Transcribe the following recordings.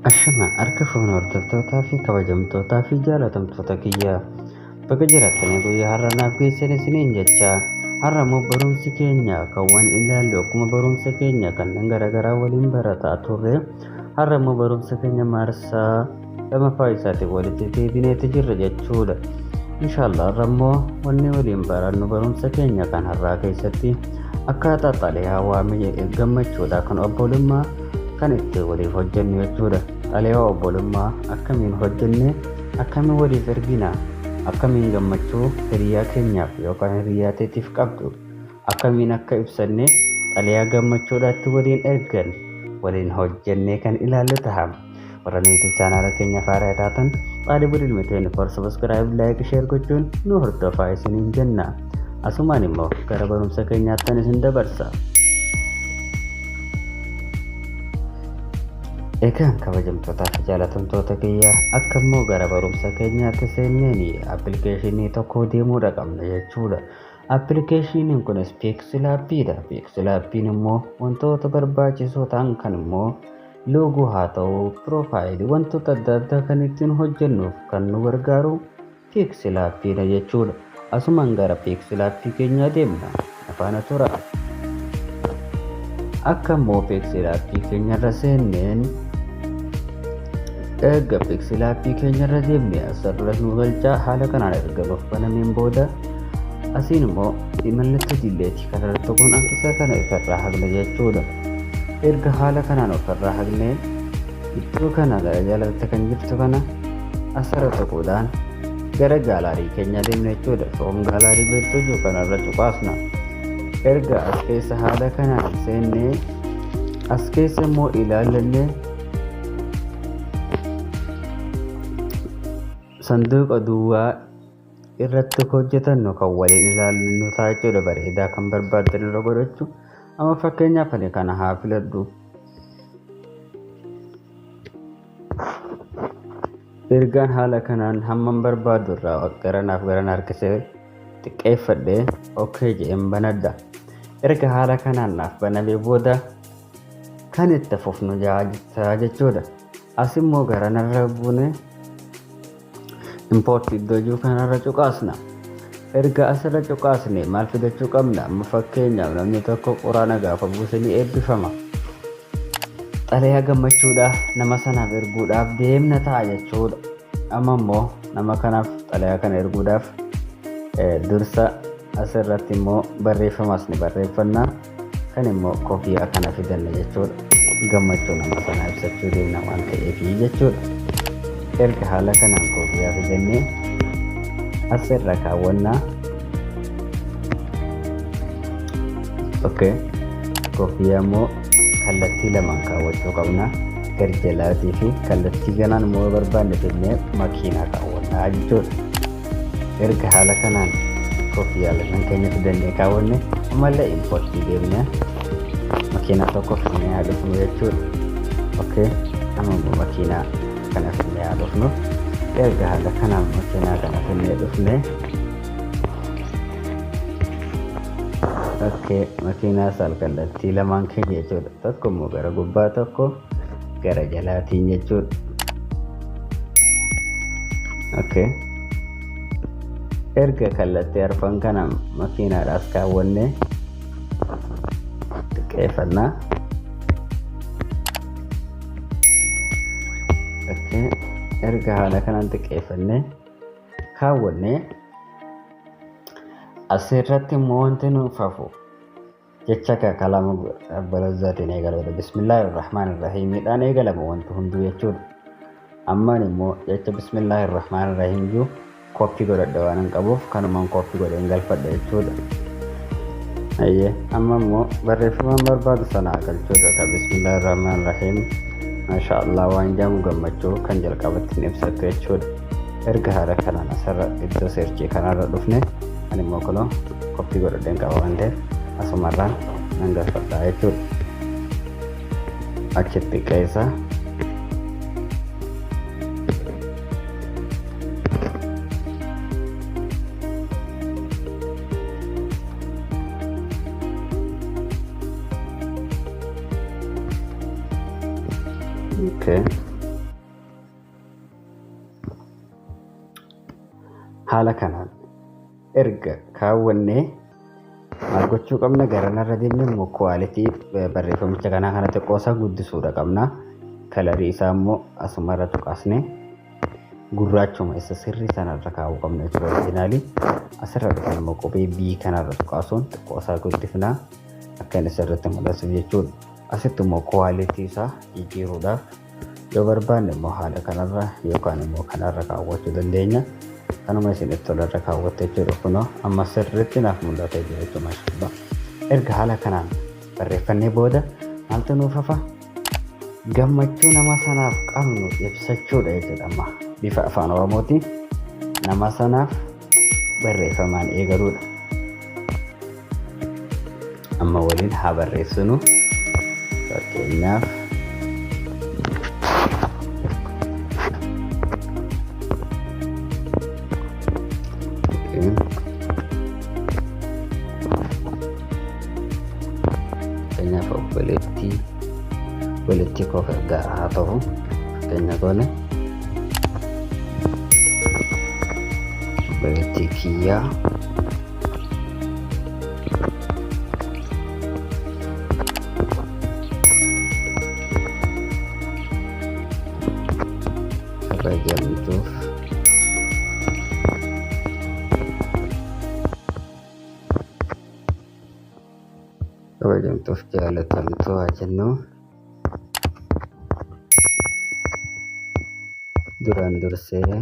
Ashama harka fuuna hordoftootaa fi kabajamtootaa fi jaalatamtoota kiyyaa, baga jiraattanii guyyaa har'a naaf geessan isiniin jecha. Har'a immoo barumsi keenya kan waan ilaallu, akkuma barumsa keenya kanneen garaagaraa waliin barataa turre, har'a immoo barumsa keenya marsaa lamaffaa isaatiin walitti deebineeti jirra jechuudha. Inshaallah har'a immoo wanni waliin barannu barumsa keenya kan har'aa keessatti akkaataa xalayaa waamii gammachuudha kan obbolummaa kan itti waliif hojjennu jechuudha. Xalayaa obbolummaa akkamiin hojjenne, akkamiin waliif ergina, akkamiin gammachuu hiriyaa keenyaaf yookaan hiriyaa teetiif qabdu akkamiin akka ibsanne, xalayaa gammachuudhaatti waliin ergan waliin hojjennee kan ilaallu ta'a. Warra YouTube chaanaala keenya haaraa taatan, Xaalibul Ilmi 24 subscribe, like, share gochuun nu hordofaa isiniin jenna. Asumaan immoo gara barumsa keenyaattan isin dabarsa. Egaan kabajamtootaa fi jaalatamtoota kiyyaa, akka immoo gara barumsa keenyaatti seenneen appilikeeshinii tokko deemuudha qabna jechuudha. Appilikeeshiniin kunis PixelLabiidha. PixelLabiin immoo wantoota barbaachisoo ta'an kan immoo logo haa ta'u, piroofaayilii, wantoota adda addaa kan ittiin hojjennuuf kan nu gargaaru PixelLabiidha jechuudha. Asumaan gara PixelLabii keenyaa deemna. Afaana tura. Akka immoo PixelLabii keenyarra seenneen, erga PixelLabii keenyarra deemne, asirra nu galchaa. Haala kanaan erga nuuf banameen booda, asiin immoo mallattoo delete kanarra tuquun isa kana ofirraa haqna jechuudha. Erga haala kanaan ofirraa haqnee, iddoo kana gara jalatti kan jirtu kana asirra tuquudhaan gara gallery keenya deemna jechuudha. From gallery beektuu jiru kanarra cuqaasna. Erga as keessa haala kanaan seennee, as keessa immoo ilaallanne, sanduuqa duwwaa irratti hojjetannu kan waliin ilaallu ta'a jechuudha. Bareedaa kan barbaaddan irra godhachuu. Amma fakkeenyaaf ani kana haa filadhu. Ergaan haala kanaan hammam barbaadu irraa garanaaf garana harkisee xiqqeeffadhee, okay jedheen banadha. Erga haala kanaan naaf banamee booda, kan itti fufnu ta'a jechuudha. As immoo garanarra buune, import iddoo jiru kanarra cuqaasna. Erga asirra cuqaasne maal fidachuu qabna? Amma fakkeenyaaf namni tokko quraana gaafa buuse ni eebbifama. Xalayaa gammachuudhaaf nama sanaaf erguudhaaf deemna ta'a jechuudha. Amma immoo nama kanaaf xalayaa kana erguudhaaf dursa asirratti immoo barreeffamas ni barreeffanna. Kan immoo kofiyaa kana fidanna jechuudha. Gammachuu nama sanaa ibsachuu deemna waan ta'eef jechuudha. Erga haala kanaan kofiyaa fidannee asirra kaawwannaa. Okay. Kofiyaa immoo kallattii lamaan kaawwachuu qabna. Gar jalaatii fi kallattii kanaan immoo barbaanne fidnee makiinaa kaawwannaa jechuudha. Erga haala kanaan kofiyaa lamaan keenya fidannee kaawwanne, ammallee import deemnee makiinaa tokko fidnee haa dhufnu jechuudha. Okay. Amma immoo makiinaa kana fidnee haa dhufnu. Erga haala kanaan makiinaa kana fidnee dhufne, okay, makiinaa saal kallattii lamaan keenya jechuudha. Tokko immoo gara gubbaa, tokko gara jalaatiin jechuudha. Okay. Erga kallattii arfan kana makiinaadhaas kaawwanne, xiqqeeffannaa. Okay. Erga haala kanaan xiqqeeffannee kaawwanne, asirratti immoo wanti nuuf hafu jecha kalama barazaatiin eegaluudha. Bismillaahi Rahmaan Rahiimiidhaan eegalama wanti hunduu jechuudha. Ammaan immoo jecha Bismillaahi Rahmaan Rahiim jiru copy godhadha waan hin qabuuf, kanumaan copy godheen galfadha jechuudha. Ayyee, amma immoo barreeffamaan barbaadu sana galchuudha. Ka Bismillaahi Rahmaan Rahiim, Maasha Allah waan jedhamu, gammachuu kan jalqabatti hin ibsattu jechuudha. Erga haala kanaan asirra iddoo search kanarra dhufne, ani immoo kunoo copy godhadheen qaba waan ta'eef, asumarraan nan galfadha jechuudha. Achitti xiqqeessa. Okay. Haala kanaan erga kaawwannee maal gochuu qabna? Garanarra deemnee immoo quality barreeffamicha kanaa kana xiqqoo isaa guddisuudha qabna. Colorii isaa immoo asumarra tuqaasnee gurraachuma isa sirrii sanarra kaa'uu qabna jechuudha originalii. Asirra dhufan immoo qubee B kanarra tuqaasuun xiqqoo isaa guddifnaa akka inni sirriitti mul'atuuf jechuudha. Asitti immoo quality isaa jijjiiruudhaaf yoo barbaanne immoo haala kanarra yookaan immoo kanarra kaawwachuu dandeenya. Kanuma isin itti tolarra kaawwatte jechuudha. Kunoo amma sirriitti naaf mul'atee jira jechuudha. Erga haala kanaan barreeffannee booda maaltu nuuf hafa? Gammachuu nama sanaaf qabnu ibsachuudha jechuudha amma bifa afaan Oromootiin nama sanaaf barreeffamaan eegaluudha. Amma waliin haa barreessinu. Fakkeenyaaf fakkeenyaaf obboleettii koo gargaara haa ta'u fakkeenya goone obboleettii kiyyaa kabajamtuuf kabajamtuuf jaalatamtuu haa jennu. Duraan dursee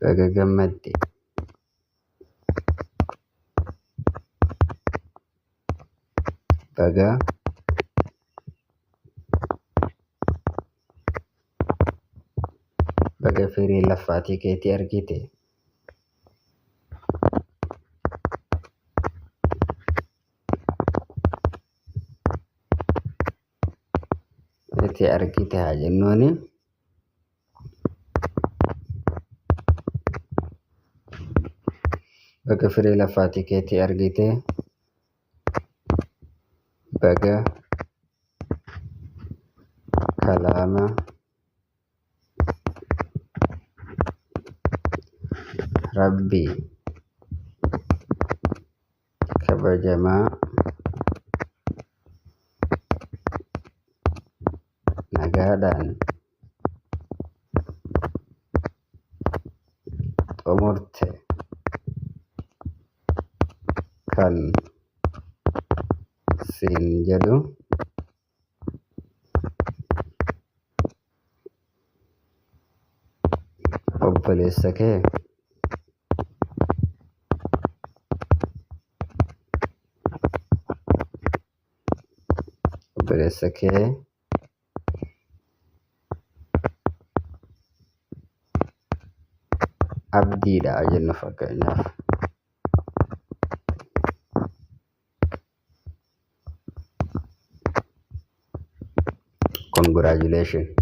baga gammadde. Baga baga firii laffaatii keetii argite. Itti argite haa jennuuni. Baga firii laffaatii keetii argite. Baga kalaama Rabbii kabajamaa nagaadhaan xumurte kan siin jedhu obboleessa kee obboleessa kee abdiidha jennu fakkeenyaaf. Congratulations.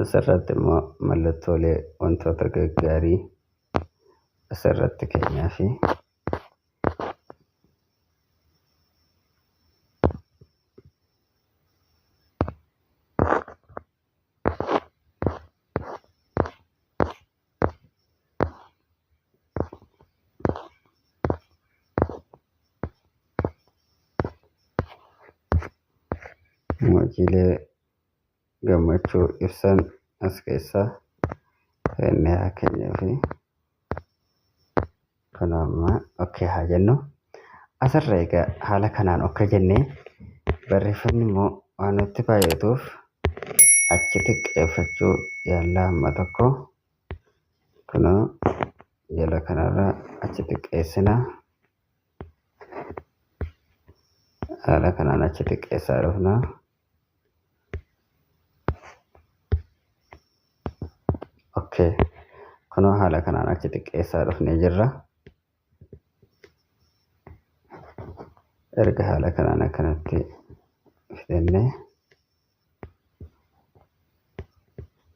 Asirratti immoo mallattoolee wantoota gaggaarii asirratti keenyaa fi hojiilee gammachuu ibsan as keessaa kennee haa kennuu fi kun amma okay haa jennu. Asirra egaa haala kanaan akka jennee barreeffamni immoo waan nutti baay'atuuf achi xiqqeeffachuu yaallaa amma tokko kunoo jala kanarra achi xiqqeessina. Haala kanaan achi xiqqeessaa dhufna. Okay. Kunoo haala kanaan achi xiqqeessaa dhufnee jirra. Erga haala kanaan akkanatti fidannee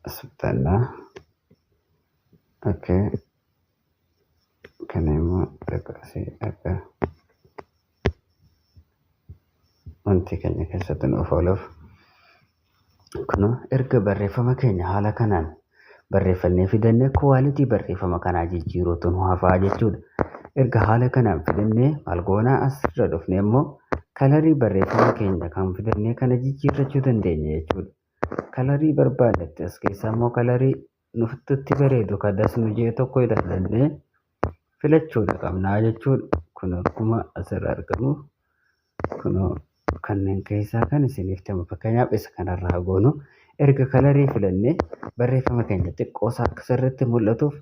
as bitannaa. Okay. Kana immoo xiqqoosii akka wanti keenya keessatti nuuf ooluuf. Kunoo erga barreeffama keenya haala kanaan barreeffannee fidannee, quality barreeffama kanaa jijjiiruutu nu hafaa jechuudha. Erga haala kanaan fidannee maal goonaa? Asirra dhufnee immoo colorii barreeffama keenya kan fidannee kana jijjiirrachuu dandeenya jechuudha. Colorii barbaannetti as keessaa immoo colorii nutti bareedu kan das nu jee tokko ilaalannee filachuudha qabnaa jechuudha. Kun akkuma asirra argamu, kunoo kanneen keessaa kan isiniif ta'u, fakkeenyaaf isa kanarraa goonu. Erga colorii filannee barreeffama keenya xiqqoo isaa akka sirriitti mul'atuuf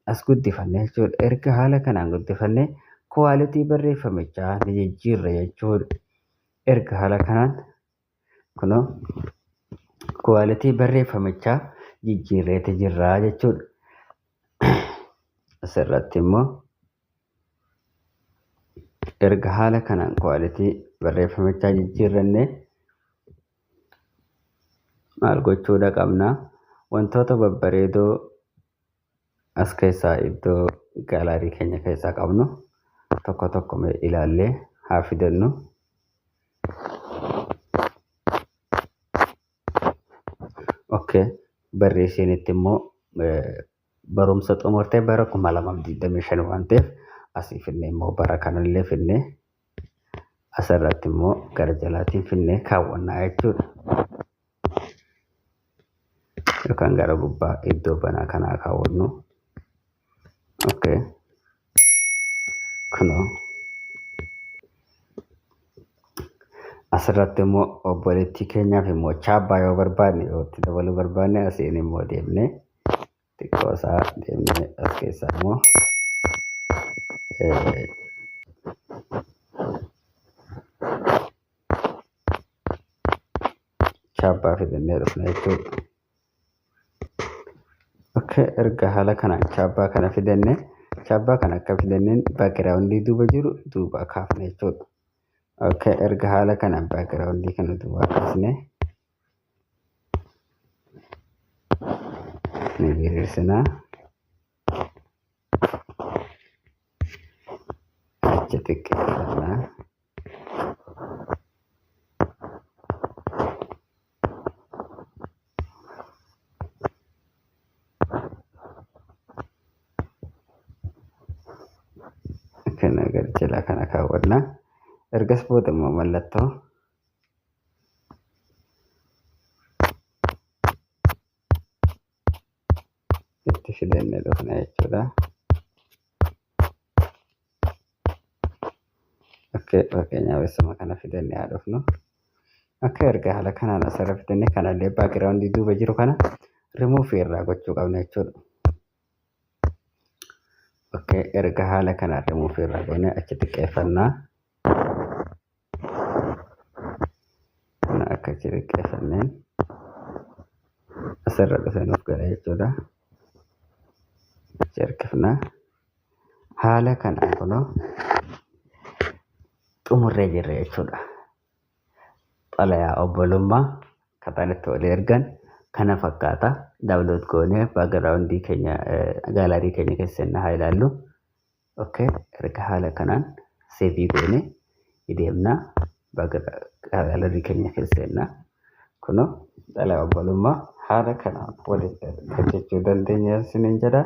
as guddifanne jechuudha. Erga haala kanaan guddifannee quality barreeffamichaa ni jijjiirra jechuudha. Erga haala kanaan kunoo quality barreeffamichaa jijjiirreeti jirra jechuudha. Asirratti immoo erga haala kanaan quality barreeffamichaa jijjiirrannee maal gochuudha qabna? Wantoota babbareedoo as keessaa iddoo gallery keenya keessaa qabnu tokko tokko ilaallee haa fidannu. Okay. Barreessinitti immoo barumsa xumurtee bara 2025 waan ta'eef, asii finnee immoo bara kanallee finnee asirratti immoo gara jalaatiin finnee kaawwannaa jechuudha. Yookaan gara gubbaa iddoo banaa kanaa kaawwannu. Okay. Kunoo asirratti immoo obboleettii keenyaaf immoo chaabbaa yoo barbaanne, yoo itti dabaluu barbaanne, asiin immoo deemnee xiqqoo isaa deemnee as keessaa immoo chaabbaa fidannee dhufna jechuudha. Okay, erga haala kanaan chaabbaa kana fidanne, chaabbaa kana akka fidanneen backgroundii duuba jiru duuba kaafne jechuudha. Okay, erga haala kanaan backgroundii kana duuba kaasne ni diriirsinaa. Achi xiqqeeffannaa. Kana gara jalaa kana kaawwannaa. Ergas booda immoo mallattoo itti fidannee dhufna jechuudha. Okay, fakkeenyaaf isuma kana fidannee haa dhufnu. Akka erga haala kanaan asirra fidannee kanallee backgroundii duuba jiru kana remove irraa gochuu qabna jechuudha. Okay, erga haala kanaan remove irraa goone achi xiqqeeffannaa. Kana akka achi xiqqeeffanneen asirra dhufee nuuf gala jechuudha. Achi harkifnaa. Haala kanaan kunoo xumurree jirra jechuudha. Xalayaa obbolummaa kataan itti walii ergan kana fakkaata. Download goonee backgroundii keenya gallery keenya keessa haa ilaallu. Okay, erga haala kanaan save goonee deemnaa gallery keenya keessa seennaa. Kunoo xalayaa obbolummaa haala kanaan walitti hojjechuu dandeenya isiniin jedha.